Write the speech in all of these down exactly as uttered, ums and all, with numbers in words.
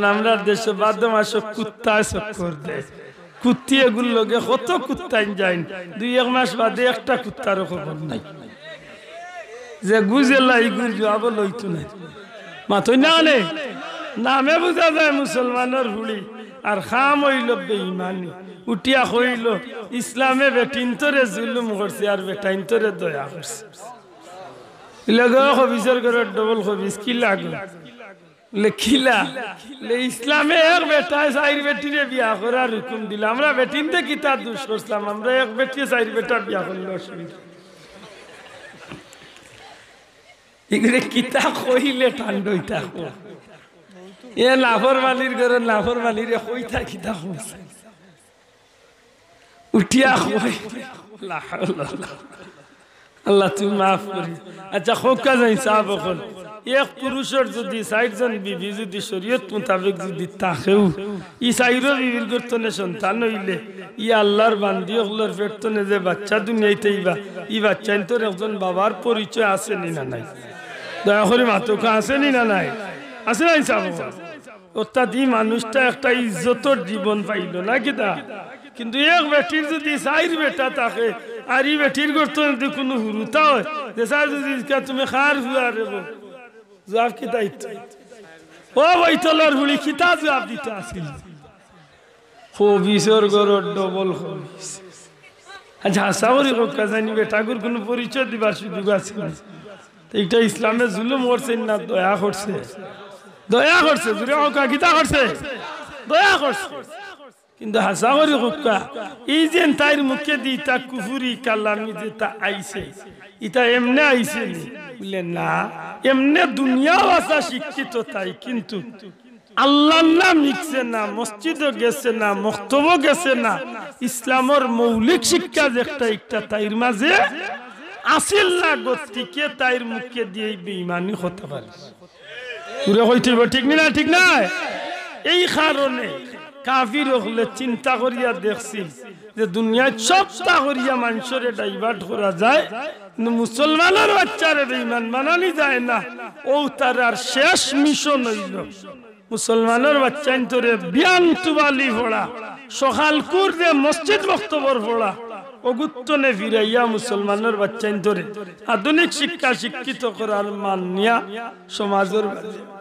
আমরার দেশো ভাদ্র মাসো কুত্তায় চক্কর দেয়। কুত্তি এগুর লগে কত কুত্তাইন যাইন, দুই এক মাস বাদে একটা কুত্তারও খবর নাই। যেগু জেলা ইগুর জুয়াবও লইতো নায়। মাতইন না কেনে? নামে বুঝা যায় মুসলমানর ফুড়ি, আর কাম অইলো বেইমানি। উঠিয়া কইলো, "ইসলামে বেটিন্তরে জুলুম করছে আর বেটাইন্তরে দয়া করছে।" ইলা গো খবিসর ঘরর ডবল খবিস, কিলা গো? লে কিলা? লে ইসলামে এক বেটায় চাইর বেটিরে বিয়া করার হুকুম দিলা। আমরা বেটিন্তে কিতা দুষ করছলাম? আমরা এক বেটিয়ে চাইর বেটা বিয়া করলে অসুবিধা? ইগুরে কিতা কইলে ঠান্ডা অইতা কও? এ নাফরমানির ঘরর নাফরমানিরে কইতা কিতা কইছে? উঠিয়া কয়, লা হাওলা ওয়ালা। আল্লাহ, তুমি মাফ করি। আচ্ছা, কউক্কা যাইন সাব অকল, এক পুরুষর যুদি চাইরজন বিবি যুদি শরীয়ত মোতাবেক যুদি থাকেও, ই চাইরো বিবির গর্ত থনে সন্তান অইলে, ই আল্লাহর বান্দি অকলর পেট থনে যে বাচ্চা দুনিয়াইত আইবা, ই বাচ্চাইন্তর একজন বাবার পরিচয় আছে নি না নাই? দয়া করি মাতউক্কা, আছে নি না নাই? আছে না নি সাব অকল? অর্থাৎ ই মানুষটা একটা ইজ্জতর জীবন পাইলো না কিতা? কিন্তু এক বেটির যুদি চাইর বেটা থাকে, আর ই বেটির গর্ত থনে যুদি কুনু হুরুতা অয়, যে চাইর যুদি জিকা, "তুমি কার ফুয়া রে বা?" জুয়াব কিতা দিতো? ও বইতলর ফুড়ি, কিতা জুয়াব দিতা আছিল? খবিসর ঘরর ডবল খবিস। আচ্ছা, হাছা করি কউক্কা যাইন, বেটাগুর কুনু পরিচয় দিবার সুযোগ আছে নি? তে ইটা ইসলামে জুলুম করছে না দয়া করছে? দয়া করছে। জুরে কউক্কা, কিতা করছে? দয়া করছে। কিন্তু হাছা করি কউক্কা, ই যে তাইর মুখেদি ইতা কুফুরি কালামি যেতা আইছে, ইতা এমনে আইছে নি? বুলে, না, এমনে দুনিয়াও আছে শিক্ষিত তাই, কিন্তু আল্লাহর নাম হিকছে না, মসজিদো গেছে না, মক্তবো গেছে না, ইসলামর মৌলিক শিক্ষা যেটা একটা তাইর মাঝে আছিল না, গতিকে তাইর মুখেদি ই বেইমানি কথা বার অইছে। জুরে কইতে অইবো, ঠিক নি না? ঠিক নায়? এই কারণে কাফির অকলে চিন্তা করিয়া দেখছিল যে দুনিয়াত সবতা করিয়া মানষরে divert করা যায়, কিন্তু মুসলমানর বাচ্চারে বেইমান বানানি যায় না। অউ তারার শেষ মিশন অইলো। মুসলমানর বাচ্চাইন্তরে বিয়ান তুবালি পড়া, সকালকুর যে মসজিদ মক্তবর পড়া, অগুর থনে ফিরাইয়া মুসলমানর বাচ্চাইন্তরে আধুনিক শিক্ষা শিক্ষিত করার মান নিয়া সমাজর মাঝে,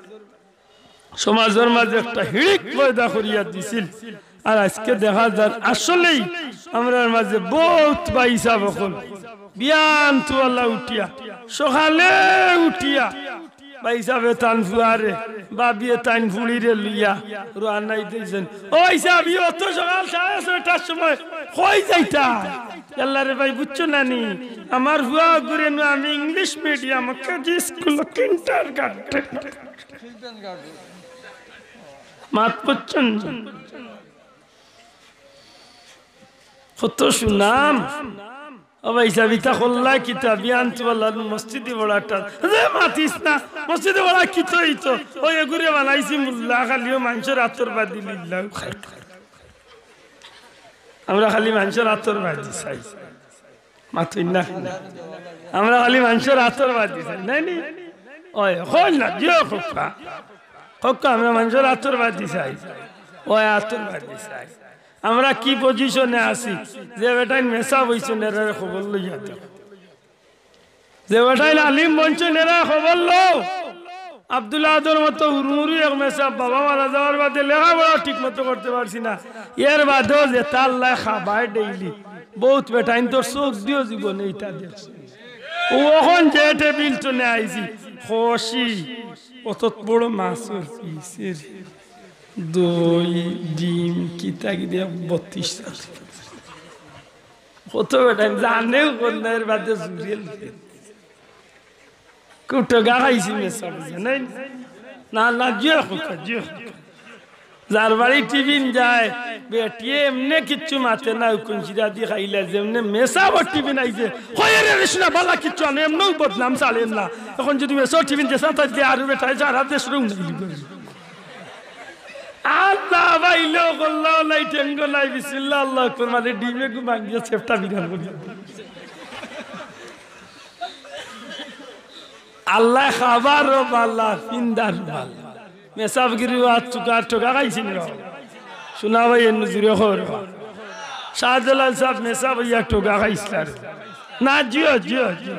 সমাজর মাঝে একটা হিড়িক পয়দা করিয়া দিছিল। আর আজকে দেখা যার আসলেই আমরার মাঝে বউত ভাইসাব অকল বিয়ান তুবালা উঠিয়া, সকালে উঠিয়া ভাইসাবে তান ফুয়ারে, ভাবিয়ে তাইন ফুড়িরে লইয়া রওয়ানা দিছইন। ওই সাব, ই অত সকাল সাড়ে ছয়টার সময় কই যাইতা? আল্লাহ রে ভাই, বুঝছো না নি? আমার ফুয়া অগুরে নু আমি English medium, KG school, kindergarten. মাত বুঝছইন? কত সুনাম। ও ভাইসাব, ইতা করলা কিতা? বিয়ান তুবালা মসজিদি পড়াটা। আরে মাতিস না, মসজিদি পড়া কিতা অইতো? ওই এগুরে বানাইছি মুল্লা, খালি অউ মানষর আতর বাদি লিল্লাহ। আমরা খালি মানষর আতর বাদি চাই। মাতইন না। আমরা খালি মানষর আতর বাদি চাই। নায় নি? ওই, কইন না, জিও কউক্কা। কউক্কা, আমরা মানষর আতর বাদি চাই। ওই আতর বাদি চাই। আমরা কি position-এ আছি? যে বেটাইন মেসাব অইছইন, এরারে খবর লইয়া দেও। যে বেটাইন আলিম বনছইন, এরার খবর লও। আব্দুল আহাদর মতো হুরুমুরু এক মেসাব, বাবা মারা যাওয়ার বাদে লেখাপড়া ঠিক মতো করতে পারছি না। এর বাদেও যেতা আল্লায় খাবায় daily, বউত বেটাইন্তর চউখ দিও জীবনে ইতা দেখছি। অউ অখন যে টেবিল থনে আইছি, খসি, অত বড় মাছর পিসের দই, ডিম, কিতা কিতা বত্রিশটা। কত বেটাইন জানেও কর না, এর বাদে জুড়িয়ে লইয়া। কুটো গা খাইছি মেসাব, বুঝে নাই? না, না, জিও কউক্কা, জিও কউক্কা। যার বাড়ি টিফিন যায়, বেটিয়ে এমনে কিচ্ছু মাতে না, হুকুন শিরা দি খাইলা, যেমনে মেসাবর টিফিন আইছে, কয়, "এরে রে শুনা, বালা কিচ্ছু আনো, এমনেও বদনাম ছাড়ের না।" অখন যুদি মেসাবর টিফিন যেছা থাকতে আরো বেটায় সারা দেশরে উনাই দিবো। আল্লাহ ভাই, লোক আল্লাহ নাই, টেঙ্গো নাই, বিসমিল্লাহ, আল্লাহু আকবার, মানে ডিমে ঘুম ভাঙ্গিয়া সেফটা বিধান করি। আল্লাহ খাবারও বালা, ফিন্দার বালা। মেসাবগিরি ওয়াজ তুকার ঠগা খাইছইন নি? শুনা ভাই, এর নজরে খবর। শাহজালাল সাহেব মেসাব অইয়া ঠগা খাইছলা রে? না, জিও, জিও, জিও।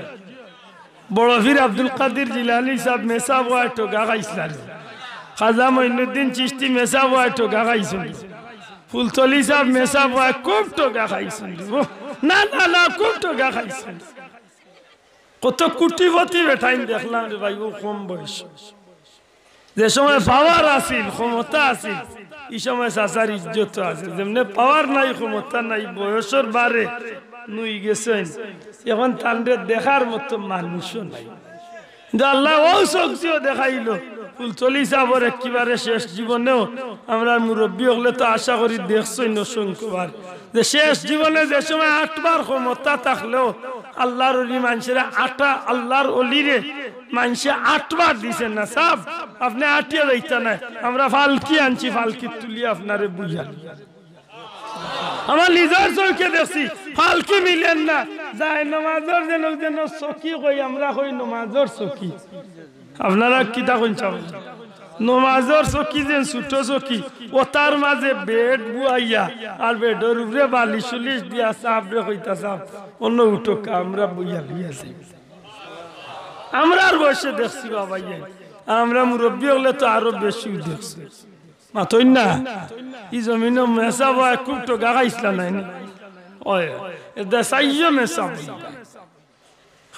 বড় পীর আব্দুল কাদির জিলানী সাহেব মেসাব অইয়া ঠগা খাইছলা রে? খাজা মঈনুদ্দিন চিশতি মেসাব অইয়া ঠগা খাইছইন রে? ফুলতলি সাহেব মেসাব অইয়া খুব ঠগা খাইছইন রে। ও, না, না, না, খুব ঠগা খাইছইন। কত কোটিপতি বেটাইন দেখলাম রে ভাই, ও কম বয়স। যে সময় পাওয়ার আছিল, ক্ষমতা আছিল, ই সময় চাচার ইজ্জত আছে। যেমনে পাওয়ার নাই, ক্ষমতা নাই, বয়সর বারে নুই গেছইন, এখন তানরে দেখার মতো মানুষও নাই। কিন্তু আল্লায় অউ চউখ দিও দেখাইলো। ফুলতলি সাবর একেবারে শেষ জীবনেও আমরার মুরব্বি অকলে তো আশা করি দেখছইন অসংখ্যবার, যে শেষ জীবনে যে সময় আটবার ক্ষমতা থাকলেও আল্লার অলি মানষরে আটা, আল্লার অলিরে মানষে আটবার দিছে না। সাব, আপনে আটিয়া যাইতা নায়, আমরা ফালকি আনছি, ফালকিত তুলি আপনারে বুঝান। আমার নিজর চউখে দেখছি, ফালকি মিলের না। যায় নমাজর যেন, যেন চকি কই, আমরা কই নমাজর চকি। আপনারা কিতা কইন চাও? নমাজর চকি যেন ছুটো চকি, অতার মাঝে বেড বুয়াইয়া, আর বেডর উপরে বালিশ উলিশ দিয়া সাবরে কইতা, "সাব, অনো উঠউক্কা, আমরা বইয়া লইয়া যাই।" আমরার বয়সে দেখছি বাবা, ইয়ে। আর আমরা মুরব্বি অকলে তো আরো বেশি দেখছি। মাতইন না? ই জমিনো মেসাব অইয়া খুব ঠগা খাইছলা নায় নি? অয়, এ দেশাইও মেসাব অইয়া।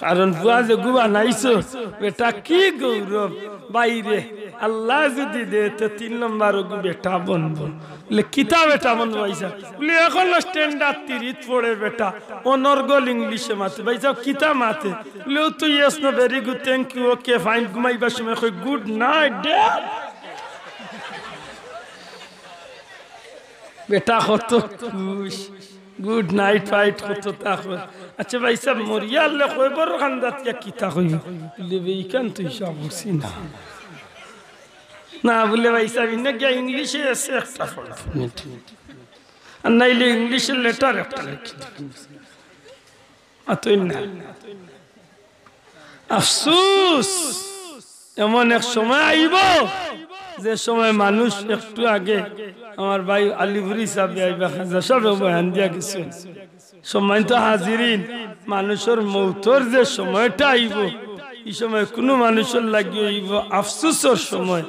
কারণ পুয়া যেগু বানাইছো, বেটা কি গৌরব। বাইরে আল্লায় যুদি দে, তে তিন নম্বর অগু বেটা বনবো। বুলে, "কিতা বেটা বনবো ভাইসাব?" বুলে, "অখনো standard three-ত পড়ের বেটা, অনর্গল ইংলিশে মাতে।" ভাইসাব, "কিতা মাতে?" বুলে, "অউ তো yes, no, very good, thank you, okay, fine, ঘুমাইবার সময় কয়, 'Good night, dad.'" বেটা কত খুশ, গুড নাইট ফাইট কত তা কয়। আচ্ছা ভাইসাব, মরিয়া হারলে কয় বড় কান্দাত গিয়া কিতা কইবো? বুলে, "বে, ইখান তো হিসাব করছি না।" না, বুলে, "ভাইসাব, ইনো গিয়া ইংলিশে এসে একটা পড়ো।" আর নাইলে ইংলিশে লেটার একটা লেখি দিবি। মাতইন না। আফসুস, এমন এক সময় আইবো, যে সময় মানুষ, একটু আগে আমার ভাই আলিপুরি সাবে আইবা, খাজা সাবে বয়ান দিয়া গেছইন। সম্মানিত হাজিরিন, মানুষর মউতর যে সময়টা আইবো, ই সময় কুনু মানুষর লাগি অইবো আফসুসর সময়,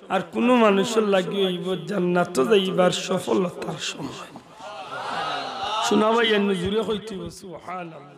আর কুনু মানুষর লাগি অইবো জান্নাতো যাইবার সফলতার সময়। শুনা ভাই, এর নজরে কইতে অইবো, সুবহানাল্লাহ।